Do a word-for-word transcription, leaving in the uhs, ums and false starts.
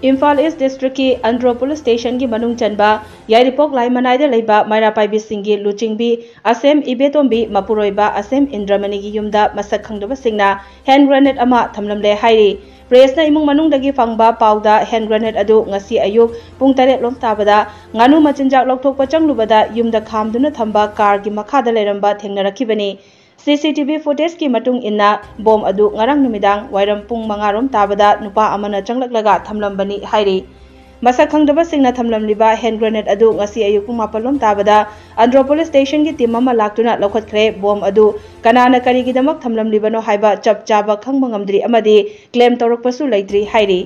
ꯏꯝꯐꯥꯜ ꯏꯁ ꯗꯤꯁꯇ꯭ꯔꯤꯛꯀꯤ ꯑꯟꯗ꯭ꯔꯣ ꯄꯨꯂꯤꯁ ꯁ꯭ꯇꯦꯁꯟꯒꯤ ꯃꯅꯨꯡ ꯆꯟꯕ ꯌꯥꯏꯔꯤꯄꯣꯛ ꯂꯥꯏꯃꯅꯥꯏꯗ ꯂꯩꯕ ꯃꯩꯔꯥ ꯄꯥꯏꯕꯤꯁꯤꯡꯒꯤ ꯂꯨꯆꯤꯡꯕꯤ ꯑꯁꯦꯝ ꯏꯕꯦꯇꯣꯝꯕꯤ ꯃꯄꯨꯔꯣꯏꯕ ꯑꯁꯦꯝ ꯏꯟꯗ꯭ꯔꯃꯅꯤꯒꯤ ꯌꯨꯝꯗ ꯃꯁꯛ ꯈꯪꯗꯕꯁꯤꯡꯅ ꯍꯦꯟ ꯒ꯭ꯔꯦꯅꯦꯗ ꯑꯃ ꯊꯝꯂꯝꯂꯦ ꯍꯥꯏꯔꯤ꯫ ꯄ꯭ꯔꯦꯁꯅ ꯏꯃꯨꯡ ꯃꯅꯨꯡꯗꯒꯤ ꯐꯪꯕ ꯄꯥꯎꯗ ꯍꯦꯟ ꯒ꯭ꯔꯦꯅꯦꯗ ꯑꯗꯨ ꯉꯁꯤ ꯑꯌꯨꯛ ꯄꯨꯡ ꯇꯔꯦꯠ ꯂꯣꯝ ꯇꯥꯕꯗ ꯉꯥꯅꯨ ꯃꯆꯤꯟꯖꯥꯛ ꯂꯧꯊꯣꯛꯄ ꯆꯪꯂꯨꯕꯗ ꯌꯨꯝꯗ ꯈꯥꯝꯗꯨꯅ ꯊꯝꯕ ꯀꯥꯔꯒꯤ ꯃꯈꯥꯗ ꯂꯩꯔꯝꯕ ꯊꯦꯡꯅꯔꯛꯈꯤꯕꯅꯤ꯫ ꯁꯤ ꯁꯤ ꯇꯤ ꯚꯤ ꯐꯨꯇꯦꯖꯀꯤ ꯃꯇꯨꯡ ꯏꯟꯅ ꯕꯣꯝ ꯑꯗꯨ ꯉꯔꯥꯡ ꯅꯨꯃꯤꯗꯥꯡ ꯋꯥꯏꯔꯝ ꯄꯨꯡ ꯃꯉꯥ ꯔꯣꯝ ꯇꯥꯕꯗ ꯅꯨꯄꯥ ꯑꯃꯅ ꯆꯪꯂꯛꯂꯒ ꯊꯝꯂꯝꯕꯅꯤ ꯍꯥꯏꯔꯤ꯫ ꯃꯁꯛ ꯈꯪꯗꯕꯁꯤꯡꯅ ꯊꯝꯂꯝꯂꯤꯕ ꯍꯦꯟ ꯒ꯭ꯔꯦꯅꯦꯗ ꯑꯗꯨ ꯉꯁꯤ ꯑꯌꯨꯛ ꯄꯨꯡ ꯃꯥꯄꯜ ꯂꯣꯝ ꯇꯥꯕꯗ ꯑꯟꯗ꯭ꯔꯣ ꯄꯨꯂꯤꯁ ꯁ꯭ꯇꯦꯁꯟꯒꯤ ꯇꯤꯝ ꯑꯃ ꯂꯥꯛꯇꯨꯅ ꯂꯧꯈꯠꯈ꯭ꯔꯦ꯫ ꯕꯣꯝ ꯑꯗꯨ ꯀꯅꯥꯅ ꯀꯔꯤꯒꯤꯗꯃꯛ ꯊꯝꯂꯝꯂꯤꯕꯅꯣ ꯍꯥꯏꯕ ꯆꯞ ꯆꯥꯕ ꯈꯪꯕ ꯉꯝꯗ꯭ꯔꯤ ꯑꯃꯗꯤ ꯀ꯭ꯂꯦꯝ ꯇꯧꯔꯛꯄꯁꯨ ꯂꯩꯇ꯭ꯔꯤ ꯍꯥꯏꯔꯤ꯫